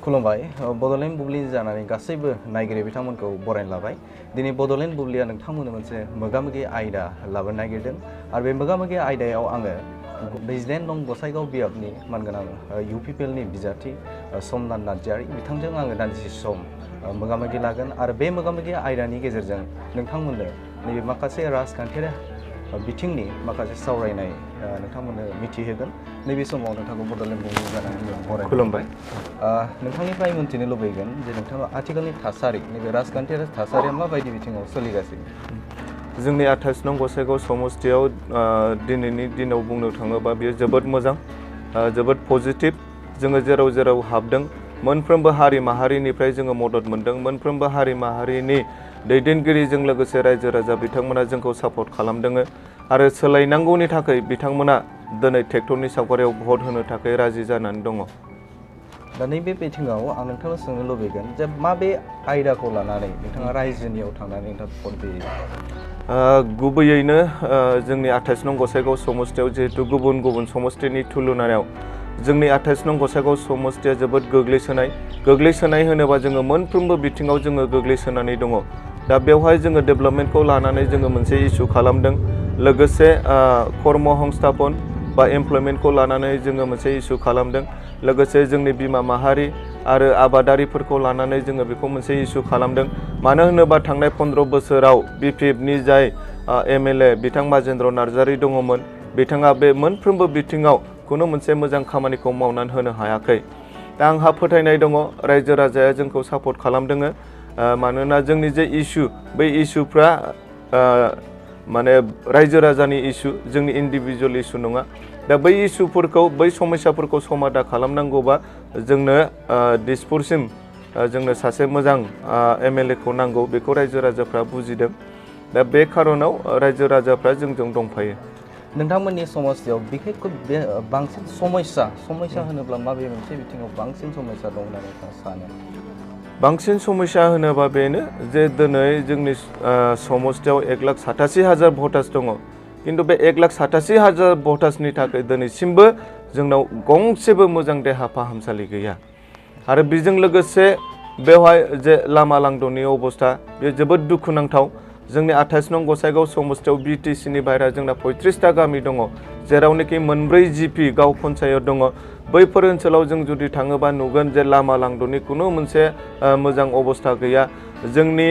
खुलुमबाय बड'लेण्ड बुब्लि जानानै गासैबो नायगिरि बिथांमोनखौ बरायना लाबाय। दिनै बड'लेण्ड बुब्लिया नोंथांमोननो मोनसे मोगामोगि आयदा लाबोनो नागिरदों आरो बे मोगामोगि आयदायाव आङो 29 नं गसाइगाव बियाबनि मानगोनां UPPLनि बिजाथि समनाथ नार्जारी बिथांजों आङो दान्दिसे सम मोगामोगि लागोन आरो बे मोगामोगि आयदानि गेजेरजों नोंथांमोननो नैबे माखासे राजखान्थियारि बिथिंनि माखासे सावरायनाय नोंथांमोननो मिथिहोगोन। नैबे समाव नोंथांखौ बड'लेण्ड बुब्लि जानानै बरायबाय। खुलुमबाय। नोंथांनिफ्राय मोन्थिनो लुबैगोन जे नोंथाङा आथिखालनि थासारि नैबे राजखान्थियारि थासारिया माबायदि बिथिङाव सोलिगासिनो? जोंनि 28 नं गसाइगाव समस्तियाव दिनैनि दिनाव बुंनो थाङोबा बेयो जोबोद मोजां, जोबोद पजिटिभ। जोङो जेराव जेराव हाबदों मोनफ्रोमबो हारि माहारिनिफ्राय जोङो मदद मोनदों। मोनफ्रोमबो हारि माहारिनि दैदेनगिरिजों लोगोसे रायजो राजा बिथांमोना जोंखौ सापर्ट खालामदों आरो सोलायनांगौनि थाखाय बिथांमोना दिनै ट्रेक्टरनि सावगारियाव भट होनो थाखाय राजि जानानै दङ। दा नैबे बिथिङाव आं नोंथांनाव सोंनो लुबैगोन जे माबे आयदाखौ लानानै नोंथाङा रायजोनियाव थांनानै नोंथाङा भट होयो? गुबैयैनो जोंनि 28 नं गसाइगाव समस्तियाव जिहेतु गुबुन गुबुन समस्तिनि तुलनायाव जोंनि 28 नं गसाइगाव समस्तिया जोबोद गोग्लैसोनाय होनोबा जोङो मोनफ्रोमबो बिथिङाव जोङो गोग्लैसोनानै दङ। दा बेवहाय जोङो डेभेलपमेन्टखौ लानानै जोङो मोनसे इस्यु खालामदों, लोगोसे कर्म संस्थापन बा एमप्लयमेन्टखौ लानानै जोङो मोनसे इस्यु खालामदों, लोगोसे जोंनि बिमा माहारि आरो आबादारिफोरखौ लानानै जोङो बेखौ मोनसे इस्यु खालामदों। मानो होनोबा थांनाय 15 बोसोराव BPFनि जाय MLA बिथां माजेन्द्र नार्जारी दङमोन, बिथाङा बे मोनफ्रोमबो बिथिङाव खुनु मोनसे मोजां खामानिखौ मावनानै होनो हायाखै। दा आंहा फोथायनाय दङ रायजो राजाया जोंखौ सापर्ट खालामदों, मानोना जोंनि जे इस्यु बै इस्युफ्रा माने रायजो राजानि इस्यु, जोंनि इन्डिभिजुवेल इस्यु नङा। दा बै इस्युफोरखौ बै समस्याफोरखौ समाधान खालामनांगौबा जोंनो दिसपुरसिम जोंनो सासे मोजां MLA खौ नांगौ, बेखौ रायजो राजाफ्रा बुजिदों। दा बे खारनाव रायजो राजाफ्रा जोंजों दंफायो। नोंथांमोननि समस्तियाव बिखेखखै बे बांसिन समस्या होनोब्ला माबे मोनसे बिथिङाव बांसिन समस्या दं होननानै नोंथाङा सानो? बांसिन समस्या होनोबा बेनो जे दिनै जोंनि समस्तियाव 1,87,000 भटार्स दङ, किन्तु बे 1,87,000 भटार्सनि थाखाय दिनैसिमबो जोंनाव गंसेबो मोजां देहा फाहामसालि गैया आरो बेजों लोगोसे बेवहाय जे लामा लांद'नि अबस्था बे जोबोद दुखुनांथाव। जोंनि 28 नं गसाइगाव समस्तियाव BTCनि बाहेरा जोंना 35टा गामि दङ, जेरावनोखि 4 GP गाव पन्सायत दङ। बैफोर ओनसोलाव जों जुदि थाङोबा नुगोन जे लामा लांद'नि खुनु मोनसे मोजां अबस्था गैया। जोंनि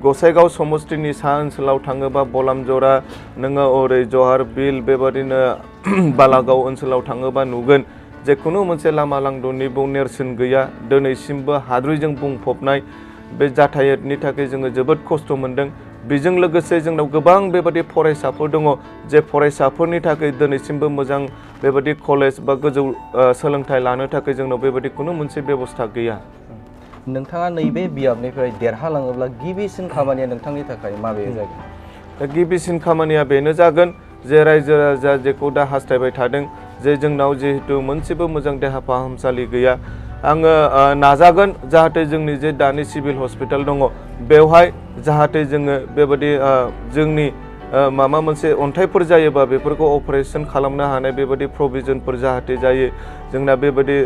गसाइगाव समस्तिनि सा ओनसोलाव थाङोबा बलामजरा, नोङो ओरै जहार बिल, बेबादिनो बालागाव ओनसोलाव थाङोबा नुगोन जे खुनु मोनसे लामा लांद'नि नेरसोन गैया। दिनैसिमबो हाद्रिजों बुंफबनाय बे जाथायतनि थाखाय जोङो जोबोद खस्थ' मोनदों। बेजों लोगोसे जोंनाव गोबां बेबादि फरायसाफोर दङ, जे फरायसाफोरनि थाखाय दिनैसिमबो मोजां बेबादि कलेज बा गोजौ सोलोंथाइ लानो थाखाय जोंनाव बेबादि खुनु मोनसे बेबस्था गैया। नोंथाङा नैबे बियाबनिफ्राय देरहालाङोब्ला गिबिसिन खामानिया नोंथांनि थाखाय माबे जागोन? दा गिबिसिन खामानिया बेनो जागोन जे रायजो राजा जेखौ दा हास्थायबाय थादों जे जोंनाव जिहेतु मोनसेबो मोजां देहा फाहामसालि गैया, आङो नाजागोन जाहाथे जोंनि जे दानि सिभिल हस्पिटाल दङ बेवहाय जाहाथे जोङो बेबादि जोंनि माबा मोनसे अन्थाइफोर जायोबा बेफोरखौ अपारेशन खालामनो हानाय बेबादि प्रभिजनफोर जाहाथे जायो, जोंना बेबादि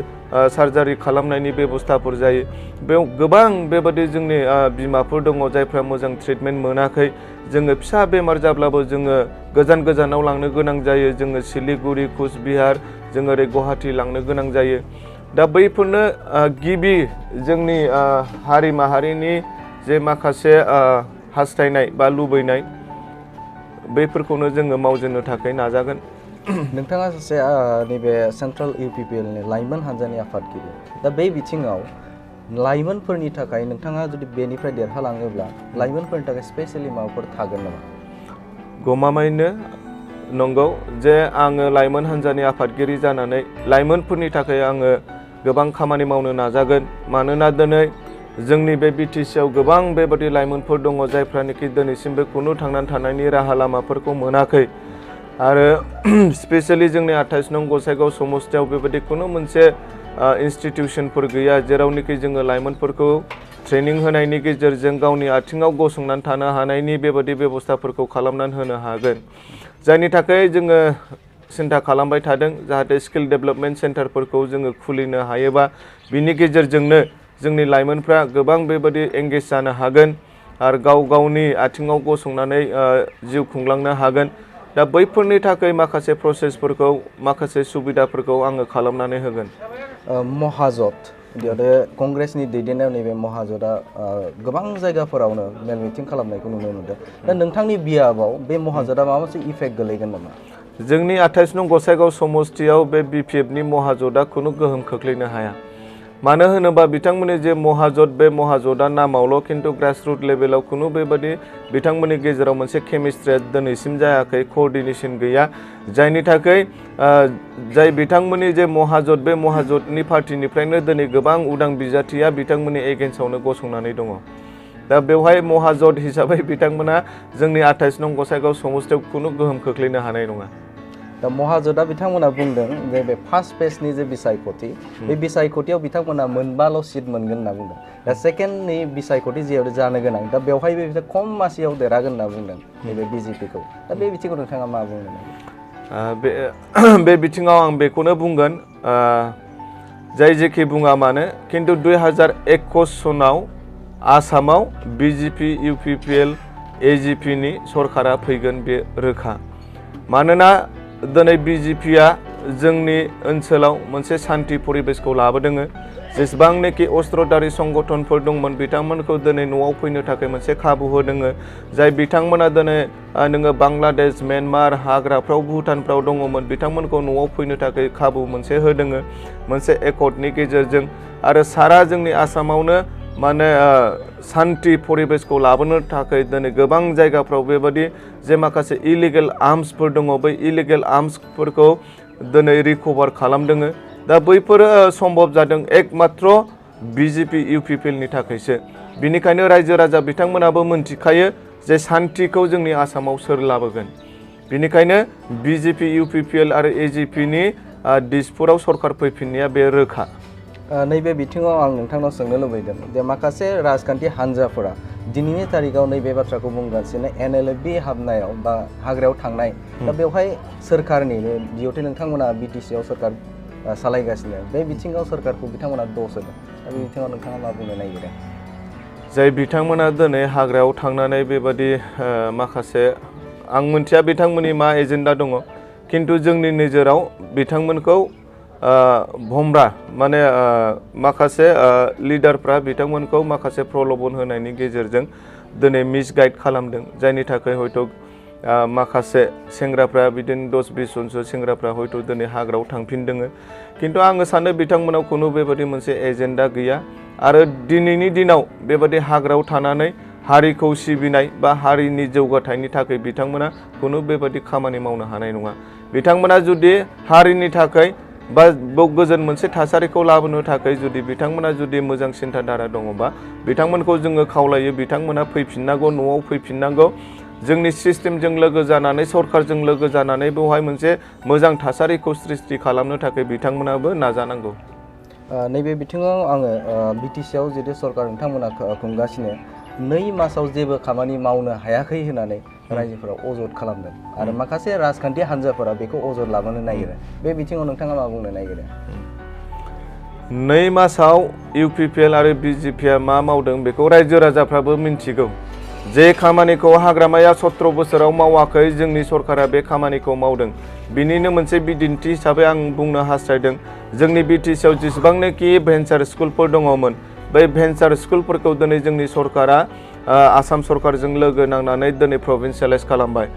सार्जारि खालामनायनि बेबस्थाफोर जायो। बेयाव गोबां बेबादि जोंनि बिमाफोर दङ जायफ्रा मोजां ट्रिटमेन्ट मोनाखै। जोङो फिसा बेमार जाब्लाबो जोङो गोजानाव लांनो गोनां जायो, जोङो सिलिगुरि, कुचबिहार, जोङो ओरै गुवाहाटि लांनो गोनां जायो। दा बैफोरनो गिबि जोंनि हारि माहारिनि जे माखासे हास्थायनाय बा लुबैनाय बैफोरखौनो जोङो मावजेननो थाखाय नाजागोन। नोंथाङा सासे नैबे सेन्ट्रेल UPPLनि लाइमोन हान्जानि आफादगिरि, दा बे बिथिङाव लाइमोनफोरनि थाखाय नोंथाङा जुदि बेनिफ्राय देरहालाङोब्ला लाइमोनफोरनि थाखाय स्पेसियेलि माबाफोर थागोन नामा? गमामायैनो नंगौ जे आङो लाइमोन हान्जानि आफादगिरि जानानै लाइमोनफोरनि थाखाय आङो गोबां खामानि मावनो नाजागोन। मानोना दिनै जोंनि बे BTCआव गोबां बेबादि लाइमोनफोर दङ जायफ्रानोखि दिनैसिमबो खुनु थांनानै थानायनि राहा लामाफोरखौ मोनाखै आरो स्पेसियेलि जोंनि 28 नं गसाइगाव समस्तियाव बेबादि खुनु मोनसे इन्स्टिटिउसनफोर गैया जेरावनोखि जोङो लाइमोनफोरखौ ट्रेनिं होनायनि गेजेरजों गावनि आथिङाव गसंनानै थानो हानायनि बेबादि बेबस्थाफोरखौ खालामनानै होनो हागोन। जायनि थाखाय जोङो सिन्था खालामबाय थादों जाहाथे स्किल डेभेलपमेन्ट सेन्टारफोरखौ जोङो खुलिनो हायोबा बिनि गेजेरजोंनो जोंनि लाइमोनफ्रा गोबां बेबायदि एंगेज जानो हागोन आरो गाव गावनि आथिङाव गसंनानै जिउ खुंलांनो हागोन। दा बैफोरनि थाखाय माखासे प्रसेसफोरखौ माखासे सुबिदाफोरखौ आङो खालामनानै होगोन। महाजोत बेयावनो कंग्रेसनि दैदेननायाव नैबे महाजोतआ गोबां जायगाफोरावनो मेल मिटिं खालामनायखौ नुनो मोनदों। दा नोंथांनि बियाबाव बे महाजोतआ माबा मोनसे इफेक्ट गोलैगोन नामा? जोंनि 28 नं गसाइगाव समस्तियाव बे BPFनि महाजोतआ खुनु गोहोम खोख्लैनो हाया। मानो होनोबा बिथांमोननि जे महाजोत बे महाजोतआ नामावल' खिन्थु ग्रासरुट लेभेलाव खुनु बेबादि बिथांमोननि गेजेराव मोनसे केमिस्ट्रिया दिनैसिम जायाखै, कोअर्डिनेशन गैया, जायनि थाखाय जाय बिथांमोननि जे महाजोत बे महाजोतनि पार्टिनिफ्रायनो दिनै गोबां उदां बिजाथिया बिथांमोननि एगेन्स्टआवनो गसंनानै दङ। दा बेवहाय महाजोत हिसाबै बिथांमोना जोंनि 28 नं गसाइगाव समस्तियाव खुनु गोहोम खोख्लैनो हानाय नङा। दा महाजोतआ बिथांमोना बुंदों जे बे फार्स्ट फेजनि जे बिसायख'थि बे बिसायख'थियाव बिथांमोना मोनबाल' सिट मोनगोन होनना बुंदों। दा सेकेन्डनि बिसायख'थि जिहेतु जानो गोनां दा बेवहायबो बिसोर खम मासियाव देरहागोन होनना बुंदों नैबे BJPखौ। दा बे बिथिंखौ नोंथाङा मा बुंनो नागिरो? बे बिथिङाव आं बेखौनो बुंगोन जाय जेखि बुङा मानो खिन्थु 2021 सनाव आसामाव BJP UPPL AGPनि सरकारा फैगोन बे रोखा। मानोना दिनै BJPआ जोंनि ओनसोलाव मोनसे सान्थि परिबेसखौ लाबोदों। जेसेबांनाखि अस्त्रधारि संगठनफोर दंमोन बिथांमोनखौ दिनै न'आव फैनो थाखाय मोनसे खाबु होदों। जाय बिथांमोना दिनै नोङो बांलादेश, म्यानमार, हाग्राफ्राव भुटानफ्राव दङमोन बिथांमोनखौ न'आव फैनो थाखाय खाबु मोनसे होदों मोनसे एकर्डनि गेजेरजों। आरो सारा जोंनि आसामावनो माने सान्थि परिबेसखौ लाबोनो थाखाय दिनै गोबां जायगाफ्राव बेबादि जे माखासे इलिगेल आर्म्सफोर दङ बै इलिगेल आर्म्सफोरखौ दिनै रिकभार खालामदों। दा बैफोरो सम्भब जादों एकमात्र BJP UPPLनि थाखायसो। बिनिखायनो रायजो राजा बिथांमोनाबो मोनथिखायो जे सान्थिखौ जोंनि आसामाव सोर लाबोगोन। बिनिखायनो BJP UPPL आरो AGPनि दिसपुराव सरकार फैफिननाया बे रोखा। नैबे बिथिङाव आं नोंथांनाव सोंनो लुबैदों जे माखासे राजखान्थि हान्जाफोरा दिनैनि तारिखाव नैबे बाथ्राखौ बुंगासिनो NLFB हाबनायाव बा हाग्रायाव थांनाय दा बेवहाय सोरखारनि जिहेतु नोंथांमोना BTC आव सोरखार सालायगासिनो बे बिथिङाव सोरखारखौ बिथांमोना दस होदों। दा बे बिथिङाव नोंथाङा मा बुंनो नागिरो? जाय बिथांमोना दिनै हाग्रायाव थांनानै बेबादि माखासे आं मिथिया बिथांमोननि मा एजेन्डा दङ खिन्थु जोंनि नोजोराव बिथांमोनखौ भमरा माने माखासे लिडारफ्रा बिथांमोनखौ माखासे प्रलोभन होनायनि गेजेरजों दिनै मिसगाइड खालामदों। जायनि थाखाय हयथ' माखासे सेंग्राफ्रा बिदिनो 10-20 जनसो सेंग्राफ्रा हयथ' दिनै हाग्रायाव थांफिनदों। खिन्थु आङो सानो बिथांमोनाव खुनु बेबादि मोनसे एजेन्डा गैया आरो दिनैनि दिनाव बेबादि हाग्रायाव थानानै हारिखौ सिबिनाय बा हारिनि जौगाथायनि थाखाय बिथांमोना खुनु बेबादि खामानि मावनो हानाय नङा। बिथांमोना जुदि हारिनि थाखाय बा गोजोन मोनसे थासारिखौ लाबोनो थाखाय जुदि बिथांमोना जुदि मोजां सिन्थाधारा दङबा बिथांमोनखौ जोङो खावलायो बिथांमोना फैफिननांगौ, न'आव फैफिननांगौ। जोंनि सिस्टेमजों लोगो जानानै सरकारजों लोगो जानानै बेवहाय मोनसे मोजां थासारिखौ सृष्टि खालामनो थाखाय बिथांमोनाबो नाजानांगौ। नैबे बिथिङाव आङो BTC आव जितु सरकार नोंथांमोना खुंगासिनो 2 मासाव जेबो खामानि मावनो हायाखै होननानै रायजोफोरा अजद खालामदों आरो माखासे राजखान्थि हान्जाफोरा बेखौ अजद लाबोनो नागिरो। बे बिथिङाव नोंथाङा मा बुंनो नागिरो? 2 मासाव UPPL आरो BJPआ मा मावदों बेखौ रायजो राजाफ्राबो मिन्थिगौ। जे खामानिखौ हाग्रामाया 17 बोसोराव मावाखै जोंनि सरकारा बे खामानिखौ मावदों। बिनिनो मोनसे बिदिन्थि हिसाबै आं बुंनो हास्थायदों जोंनि BTC आव जेसेबांनाखि भेन्सार स्कुलफोर दङमोन बै भेन्सार स्कुलफोरखौ दिनै जोंनि सरकारा आसाम सरकारजों लोगो नांनानै दिनै प्रभिन्सियेलाइज खालामबाय।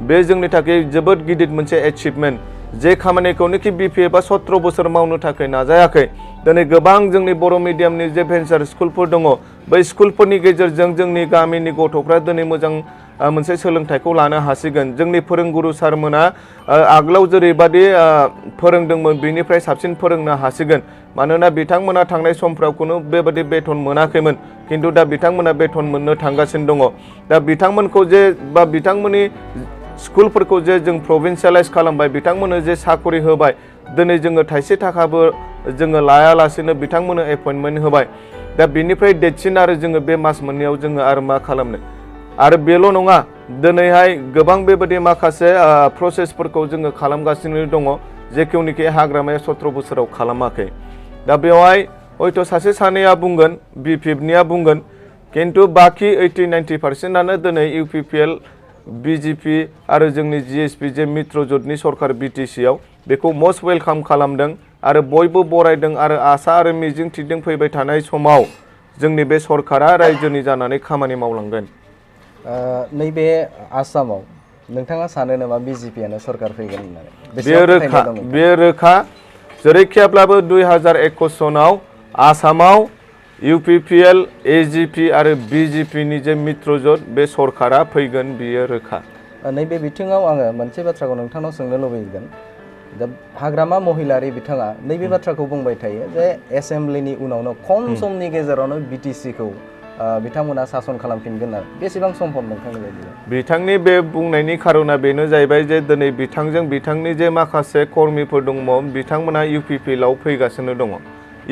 बे जोंनि थाखाय जोबोद गिदिर मोनसे एचिभमेन्ट। जे खामानिखौनोखि BPFआ 17 बोसोर मावनो थाखाय नाजायाखै दिनै गोबां जोंनि बर' मिडियामनि जे भेन्सार स्कुलफोर दङ बै स्कुलफोरनि गेजेरजों जोंनि गामिनि गथ'फ्रा दिनै मोजां मोनसे सोलोंथाइखौ लानो हासिगोन। जोंनि फोरोंगुरु सारमोना आगोलाव जेरैबादि फोरोंदोंमोन बेनिफ्राय साबसिन फोरोंनो हासिगोन। मानोना बिथांमोना थांनाय समफ्राव खुनु बेबादि बेथन मोनाखैमोन खिन्थु दा बिथांमोना बेथन मोननो थांगासिनो दङ। दा बिथांमोनखौ जे बा बिथांमोननि स्कुलफोरखौ जे जों प्रभिन्सियेलाइज खालामबाय बिथांमोननो जे साकरि होबाय दिनै जोङो थाइसे थाखाबो जोङो लायालासेनो बिथांमोननो एपइन्टमेन्ट होबाय। दा बिनिफ्राय देरसिन आरो जोङो बे मास मोननैयाव जोङो आरो मा खालामनो? आरो बेल' नङा दिनैहाय गोबां बेबायदि माखासे प्रसेसफोरखौ जोङो खालामगासिनो दङ जेखौनोखि हाग्रामाया 17 बोसोराव खालामाखै। दा बेवहाय हयथ' सासे सानैया बुंगोन BPFनिया बुंगोन खिन्थु बाखि 80-90% दिनै UPPL BJP आरो जोंनि GSP जे मित्रजोटनि सरकार BTC आव बेखौ मस्ट वेलकाम खालामदों आरो बयबो बरायदों आरो आसा आरो मिजिं थिदों फैबाय थानाय समाव जोंनि बे सरकारा रायजोनि जानानै खामानि मावलांगोन। नैबे आसामाव नोंथाङा सानो नामा BJPआनो सरकार फैगोन होननानै? बेयो रोखा जेरैखियाब्लाबो 2021 सनाव आसामाव UPPL AGP आरो BJPनि जे मित्रजोट बे सरकारा फैगोन बियो रोखा। नैबे बिथिङाव आङो मोनसे बाथ्राखौ नोंथांनाव सोंनो लुबैगोन। दा हाग्रामा महिलारि बिथाङा नैबे बाथ्राखौ बुंबाय थायो जे एसेम्ब्लिनि उनावनो खम समनि गेजेरावनो BTCखौ बिथांमोना सासन खालामफिनगोन आरो बेसेबां सम्भब नोंथांनि बायदिब्ला? बिथांनि बे बुंनायनि खारना बेनो जाहैबाय जे दिनै बिथांजों बिथांनि जे माखासे कर्मीफोर दंमोन बिथांमोना UPPLआव फैगासिनो दङ,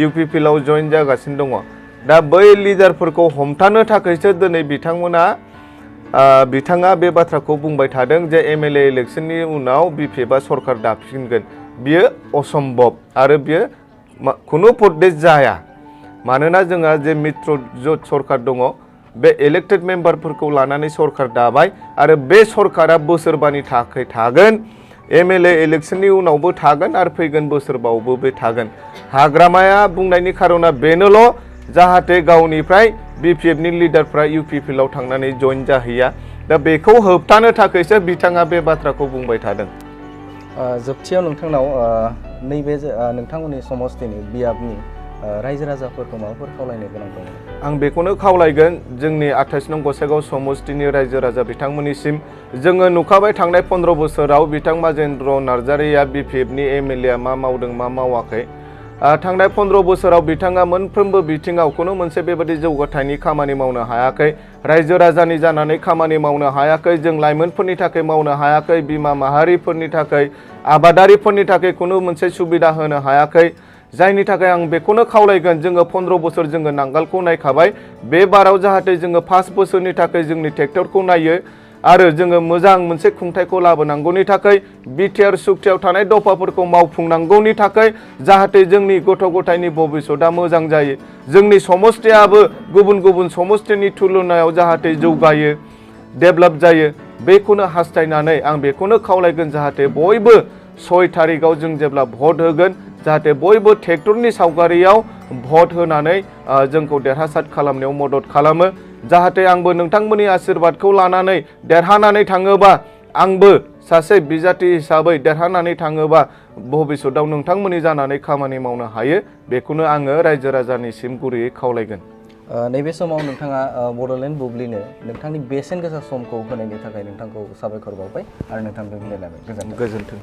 UPPLआव जइन जागासिनो दङ। दा बै लिडारफोरखौ हमथानो थाखायसो दिनै बिथाङा बे बाथ्राखौ बुंबाय थादों जे MLA इलेक्शननि उनाव BPFआ सरकार दाफिनगोन। बियो असम्भब आरो बियो खुनु पदे जाया। मानोना जोंहा जे मित्रजोट सरकार दङ बे इलेक्टेड मेम्बारफोरखौ लानानै सरकार दाबाय आरो बे सरकारा बोसोरबानि थाखाय थागोन। MLA इलेक्शननि उनावबो थागोन आरो फैगोन बोसोरबावबो बे थागोन। हाग्रामाया बुंनायनि खारना बेनोल' जाहाथे गावनिफ्राय BPFनि लिडारफ्रा UPPLआव थांनानै जइन जाहैया। दा बेखौ होबथानो थाखायसो बिथाङा बे बाथ्राखौ बुंबाय थादों। जोबथियाव नोंथांनाव नैबे नोंथांमोननि समस्तिनि बियाबनि रायजो राजाफोरखौ माबाफोर खावलायनो गोनां दङ? आं बेखौनो खावलायगोन जोंनि 28 नं गसाइगाव समस्तिनि रायजो राजा बिथांमोननिसिम जोङो नुखाबाय थांनाय 15 बोसोराव बिथां माजेन्द्र नार्जारिया BPFनि MLA मा मावदों मा मावाखै। थांनाय 15 बोसोराव बिथाङा मोनफ्रोमबो बिथिङाव खुनु मोनसे बेबायदि जौगाथायनि खामानि मावनो हायाखै, रायजो राजानि जानानै खामानि मावनो हायाखै, जों लाइमोनफोरनि थाखाय मावनो हायाखै, बिमा माहारिफोरनि थाखाय, आबादारिफोरनि थाखाय खुनु मोनसे सुबिदा होनो हायाखै। जायनि थाखाय आं बेखौनो खावलायगोन जोङो 15 बोसोर जोङो नांगालखौ नायखाबाय, बे बाराव जाहाथे जोङो 5 बोसोरनि थाखाय जोंनि ट्रेक्टरखौ नायो आरो जोङो मोजां मोनसे खुंथायखौ लाबोनांगौनि थाखाय बिटिआर सुक्तियाव थानाय दफाफोरखौ मावफुंनांगौनि थाखाय जाहाथे जोंनि गथ' गथायनि भबिष्यतआ मोजां जायो, जोंनि समस्तियाबो गुबुन गुबुन समस्तिनि तुलनायाव जाहाथे जौगायो, डेभेलप जायो, बेखौनो हास्थायनानै आं बेखौनो खावलायगोन जाहाथे बयबो 6 तारिखआव जों जेब्ला भट होगोन जाहाथे बयबो ट्रेक्टरनि सावगारियाव भट होनानै जोंखौ देरहासार खालामनायाव मदद खालामो। जाहाथे आंबो नोंथांमोननि आशीर्बादखौ लानानै देरहानानै थाङोबा, आंबो सासे बिजाथि हिसाबै देरहानानै थाङोबा भबिष्यतआव नोंथांमोननि जानानै खामानि मावनो हायो, बेखौनो आङो रायजो राजानिसिम गुरैयै खावलायगोन। नैबे समाव नोंथाङा बड'लेण्ड बुब्लिनो नोंथांनि बेसेन गोसा समखौ होनायनि थाखाय नोंथांखौ साबायखर बावबाय आरो नोंथांजों मिलायबाय। गोजोन्थों।